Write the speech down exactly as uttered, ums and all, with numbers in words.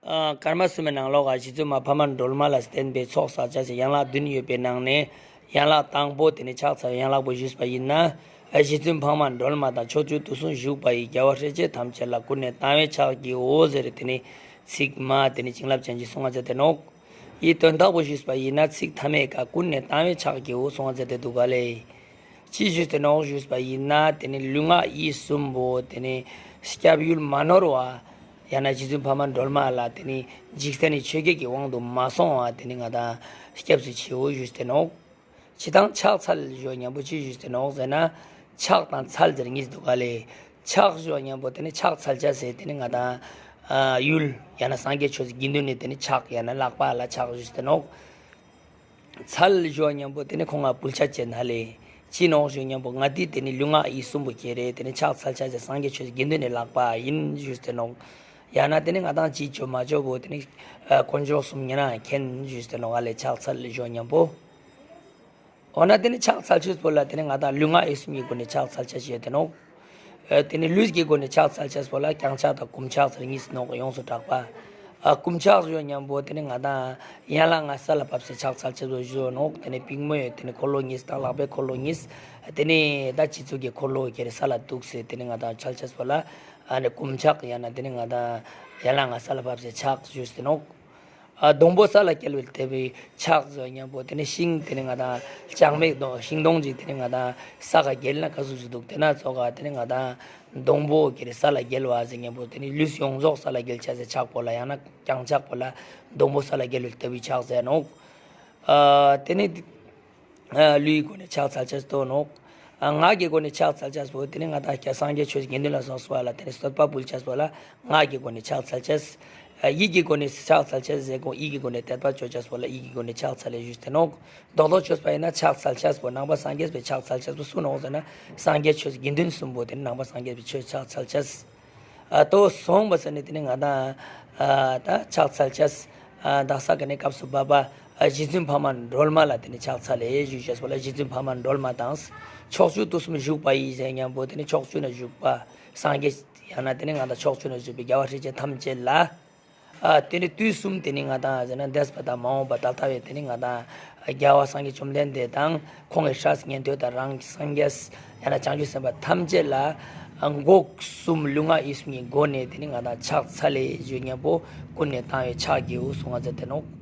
ཨ་སྐར་མ་གསུམ་མའི་ནང་ལོགས་ཀ་རྗེ་བཙུན་མ་འཕགས་མ་སྒྲོལ་མ་ལ་བརྟེན་པའི་ཚོགས་བསགས་བྱ་ཞིང་ཡན་ལག་བདུན་ཡོད་པའི་ནང་ནས་ཡན་ལག་དང་པོ་དེ་ནི་ཕྱག་འཚལ་བའི་ཡན་ལག་པོ་ཞུས་པ་ཡིན་ན། ཨ་རྗེ་བཙུན་འཕགས་མ་སྒྲོལ་མ་དང་ཕྱོགས་བཅུ་དུས་གསུམ་བཞུགས་པ་ཡི་རྒྱལ་བ་སྲས་བཅས་ཐམས་ཅད་ལ་ཀུན་ནས་དང་བས་ཕྱག་བགྱིའོ་ཟེར་དེ་ནི་ཚིག་མ་དེ་ནི་བྱིན་རླབས་ཅན་གྱི་གསུང་ང་མཛད་དེ་ནོག། ཡི་དོན་དག་པོ་ཞུས་པ་ཡིན་ན་ཚིག་མཐའ་མའི་ཀ་ཀུན་ནས་དང་བས་ཕྱག་བགྱིའོ་གསུང་ང་མཛད་དེ་འདུག་ག་ལེ། ཅི་ཞུས་ཏེ་ནོག་ཞུས་པ་ཡིན་ན་དེ་ནི་ལུས་ངག་ཡིད་གསུམ་པོ་དེ་ནི་སྐྱབས་ཡུལ་མ་ནོར་བ། ཡང་ན་རྗེ་བཙུན་འཕགས་མ་སྒྲོལ་མ་ལ་དེ་ནི་འཇིག་རྟེན་ནི་ཆོས་བརྒྱད་ཀྱི་དབང་དུ་མ་སོང་བ་དེ་ནི་ང་དང་སྐྱབས་སུ་མཆིའོ་ཞུས་ཏེ་ནོག། ཅི་དང་ཕྱག་འཚལ་ཞུ་མཉམ་པོ་ཅི་ཞུས་ཏེ་ནོག་ཟེར་ན། ཕྱག་དང་འཚལ་ཟེར་གཉིས་འདུག་ག་ལེ། ཕྱག་ཞུ་མཉམ་པོ་དེ་ནི་ཕྱག་འཚལ་བྱ་ཟེར་དེ་ནི་ང་དང་ཡུལ་ཡང་ན་སངས་རྒྱས་ཆོས་ཀྱི་དགེ་འདུན་ནི་དེ་ནི་ཕྱག་ཡང་ན་ལག་པ་ལ་ཕྱག་ཞུས་ཏེ་ནོག། འཚལ་ཞུ་མཉམ་པོ་དེ་ནི་ཁོང་ང་ཕུལ་ཆ་ཅེས་ན་ལེ། ཅི་ནོག་ཞུ་མཉམ་པོ་ང་དེ་དེ་ནི་ལུས་ངག་ཡིད་གསུམ་པོ་ཁྱེར་རེ་དེ་ནི་ཕྱག་འཚལ་ཆ་ཅེས་སངས་རྒྱས་ཆོས་དགེ་འདུན་ནི་ལག་པ་ཡིན་ཞུས་ཏེ་ནོག། ཡང་ན་དེ་ནི་ང་དང་ཅི་ཅོ་མ་ཅོ་བོ་དེ་ནི་དཀོན་མཆོག་གསུམ་ཉེ་རང་མཁྱེན་ཞུས་ཏེ་ནོག་ལེ། ཕྱག་འཚལ་ཞུ་མཉམ་པོ། འོ་ན་དེ་ནི་ཕྱག་འཚལ་ཆོས་པོ་ལ་དེ་ནི་ང་དང་ལུས་ངག་ཡིད་གསུམ་གྱི་སྒོ་ནས་ཕྱག་འཚལ་ཆ་ཞུས་ཏེ་ནོག། ཨ་དེ་ནི་ལུས་ཀྱི་སྒོ་ནས་ཕྱག་འཚལ་ཆས་པོ་ལ་བརྐྱང་ཕྱག་དང་བསྐུམ་ཕྱག་ཟེར་གཉིས་ནོག། ཡོངས་སུ་གྲགས་པ། ཨ་བསྐུམ་ཕྱག་ཞུ་མཉམ་པོ་དེ་ནི་ང་དང་ཡན་ལག་ལྔ་ས་ལ་ཕབ་སྟེ་ཕྱག་འཚལ་ཆས་པོ་ཞུ་ནོག། དེ་ནི་པུས་མོའི་དེ་ནི་འཁོར་ལོ་གཉིས་དང་ལག་པའི་འཁོར་ལོ་གཉིས། དེ་ནི་ད་སྤྱི་གཙུག་གི་འཁོར་ལོ་ཁྱེར་ས་ལ་འདུག་སེ་དེ་ནི་ང་དང་འཚལ་ཆས་པོ་ལ་ཨ་ནི་བསྐུམ་ཕྱག་ཡང་ན་དེ་ནི་ང་དང་ཡན་ལག་ལྔ་ས་ལ་ཕབ་སྟེ་ཕྱག་ཞུས་ཏེ་ནོག། ཨ་སྡོང་པོ་ས་ལ་བཀལ་བའི་དེ་བའི་ཕྱག་ཞུ་མཉམ་པོ་དེ་ནི་ཤིང་དེ་ནི་ང་དང་ལྕང་མའི་སྡོང་ཤིང་སྡོང་ཅིག་དེ་ནི་ང་དང་ས་ཀ་བཀལ་ན་ཀ་ཟུག་ཟུག་འདུག། དེ་ན་ཙོགས་ཀ་དེ་ནི་ང་དང་སྡོང་པོ་ཁྱེར་ས་ལ་བཀལ་བ་ཟེར་མཉམ་པོ་དེ་ནི་ལུས་ཡོངས་རྫོགས་ས་ལ་བཀལ་ཆ་ཟེར་ཕྱག་པོ་ལ་ཡང་ན་བརྐྱང་ཕྱག་པོ་ལ་སྡོང་པོ་ས་ལ་བཀལ་བའི་དེ་བའི་ཕྱག་ཟེར་ནོག། ཨ་དེ་ནི། ཨ་ལུས་ཀྱི་སྒོ་ནས་ཕྱག་འཚལ་ཆས་ཏོ་ནོག། ཨ་ངག་གི་སྒོ་ནས་ཕྱག་འཚལ་ཆས་པོ་དེ་ནི་ང་དང་སངས་རྒྱས་ཆོས་དགེ་འདུན་ལ་སོགས་པ་ལ་དེ་ནི་བསྟོད་པ་ཕུལ་ཆས་པོ་ལ་ངག་གི་སྒོ་ནས་ཕྱག་འཚལ་ཆས། ཨ་ཡིད་ཀྱི་སྒོ་ནས་ཕྱག་འཚལ་ཆས་ཟེར་གོ་ཡིད་ཀྱི་སྒོ་ནས་དད་པ་ཅོ་ཆས་པོ་ལ་ཡིད་ཀྱི་སྒོ་ནས་ཕྱག་འཚལ་ལེ་ཞུས་ཏེ་ནོག། རྡོག་རྡོག་ཆོས་པ་ཡིན་ན་ཕྱག་འཚལ་ཆས་པོ་ནང་པ་སངས་རྒྱས་པའི་ཕྱག་འཚལ་ཆས་པོ་སུ་ནོག་ཟེར་ན་སངས་རྒྱས་ཆོས་དགེ་འདུན་གསུམ་པོ་དེ་ནི་ནང་པ་སངས་རྒྱས་པའི་ཆོས་ཕྱག་འཚལ་ཆས། ཨ་ཏོ་སོང་བ་ཟེར་ནས་དེ་ནི་ང་དང་ཨ་ད་ཕྱག་འཚལ་ཆས། ཨ་དག་ས་ག་ནས་སྐབས་སུ་བབ་པ་ཨ་རྗེ་བཙུན་འཕགས་མ་སྒྲོལ་མ་ལ་དེ་ནི་ཕྱག་འཚལ་ལེ་ཞུ་ཆས་པོ་ལ་རྗེ་བཙུན་འཕགས་མ་སྒྲོལ་མ་དང་ཕྱོགས་བཅུ་དུས་གསུམ་བཞུགས་པ་ཡི་ཟེར་མཉམ་པོ་དེ་ནི་ཕྱོགས་བཅུ་ན་བཞུགས་པ་སངས་རྒྱས་ཡང་ན་དེ་ནི་ང་དང་ཕྱོགས་བཅུ་ན་བཞུགས་པའི་རྒྱལ་བ་སྲས་བཅས་ཐམས་ཅད་ལ། ཨ་དེ་ནི་དུས་གསུམ་དེ་ནི་ང་དང་ཟེར་ན་འདས་པ་དང་མ་འོངས་པ་ད་ལྟ་བའི་དེ་ནི་ང་དང་རྒྱལ་བ་སངས་རྒྱས་བཅོམ་ལྡན་འདས་དང་ཁོང་གི་སྲས་ཉན་ཐོས་དང་རང་སངས་རྒྱས་ཡང་ན་བྱང་ཆུབ་སེམས་དཔའ་ཐམས་ཅད་ལ་ཨ་མགོ་གསུམ་ལུས་ངག་ཡིད་གསུམ་གྱི་སྒོ་ནས་དེ་ནི་ང་དང་ཕྱག་འཚལ་ལེ་ཞུ་མཉམ་པོ་ཀུན་ནས་དང་བས་ཕྱག་བགྱིའོ་གསུང་ང་མཛད་དེ་ནོག།